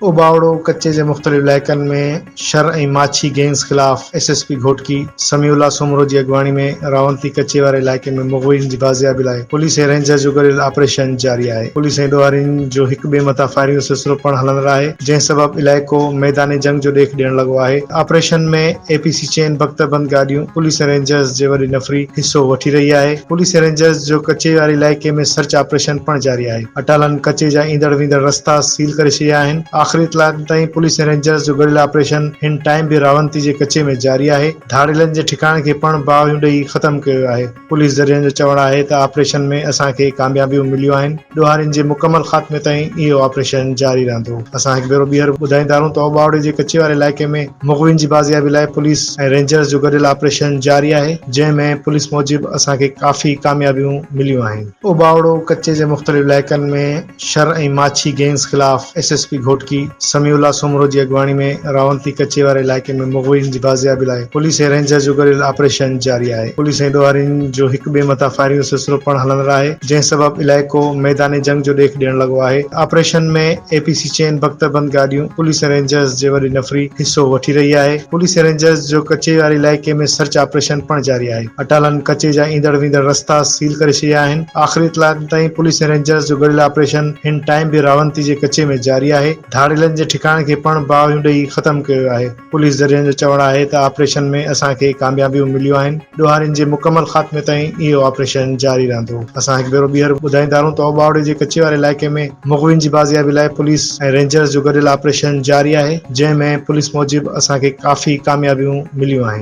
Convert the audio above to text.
اوٻاوڙو ڪچي جي مختلف علائقن ۾ شر ۽ ماڇي گينگز خلاف S S P Ghotki Samiullah Soomro جي اڳواڻي ۾ راونتي ڪچي واري علائقي ۾ مغوين جي بازيابي لاء پوليس ۽ رينجرز جو گڏيل آپريشن جاري آهي. پوليس ۽ ڏوهارين جو هڪ ٻئي مٿان فائرنگ جو سلسلو پڻ هلندڙ آهي جنهن سبب علائقو ميدان جنگ جو ڏيک ڏيڻ لڳو آهي. آپريشن ۾ اي پي سي چئن بڪتربند گاڏيون، پوليس ۽ رينجرز جي وڏي نفري حصو وٺي رهي آهي. پوليس ۽ رينجرز جو ڪچي واري علائقي ۾ سرچ آپريشن پڻ جاري آهي. اٽالن ڪچي جا ايندڙ ويندڙ رستا سيل ڪري ڇڏيا آهن. آخري اطلاعن تائين پوليس ۽ رينجرز جو گڏيل آپريشن هن ٽائيم به راونتي جي ڪچي ۾ جاري آهي. ڌاڙيلن جي ٺڪاڻي کي پڻ باهيون ڏئي ختم ڪيو ويو آهي. پوليس ذريعن جو چوڻ آهي ته آپريشن ۾ اسان کي ڪاميابيون مليون آهن. ڏوهارين جي مڪمل خاتمي تائين اهو آپريشن جاري رهندو. اسان هڪ ڀيرو ٻيهر ٻڌائيندا رهون ته اوٻاوڙي جي ڪچي واري علائقي ۾ مغوين جي بازيابي لاء پوليس ۽ رينجرز جو گڏيل آپريشن جاري آهي جنهن ۾ پوليس موجب اسان کي ڪافي ڪاميابيون مليون آهن. اوٻاوڙو ڪچي جي مختلف علائقن ۾ شر ۽ ماڇي گينگز خلاف S S P Ghotki Samiullah Soomro جي اڳواڻي ۾ راونتي ڪچي واري علائقي ۾ مغوين جي بازيابي لاء پوليس ۽ رينجرز جو گڏيل آپريشن جاري آهي. پوليس ۽ ڏوهارين جو هڪ ٻئي مٿان فائرنگ جو سلسلو پڻ هلندڙ آهي جنهن سبب علائقو ميدان جنگ جو ڏيک ڏيڻ لڳو آهي. آپريشن ۾ اي پي سي چئن بڪتربند گاڏيون، پوليس ۽ رينجرز جي وڏي نفري حصو وٺي رهي آهي. پوليس ۽ رينجرز جو ڪچي واري علائقي ۾ سرچ آپريشن پڻ جاري آهي. اٽالن ڪچي جا ايندڙ ويندڙ رستا سيل ڪري ڇڏيا آهن. آخري اطلاعن تائين پوليس ۽ رينجرز جو گڏيل آپريشن هن ٽائيم به راونتي جي ڪچي ۾ جاري آهي. ڌاڙيلن جي ٺڪاڻي کي پڻ باهيون ڏئي ختم ڪيو ويو آهي. پوليس ذريعن جو چوڻ آهي ته آپريشن ۾ اسان کي ڪاميابيون مليون آهن. ڏوهارين جي مڪمل خاتمي تائين اهو آپريشن جاري رهندو. اسان هڪ ڀيرو ٻيهر ٻڌائيندا رهون ته اوٻاوڙي جي ڪچي واري علائقي ۾ مغوين جي بازيابي لاء پوليس ۽ رينجرز جو گڏيل آپريشن جاري آهي جنهن ۾ پوليس موجب اسان کي ڪافي ڪاميابيون مليون آهن.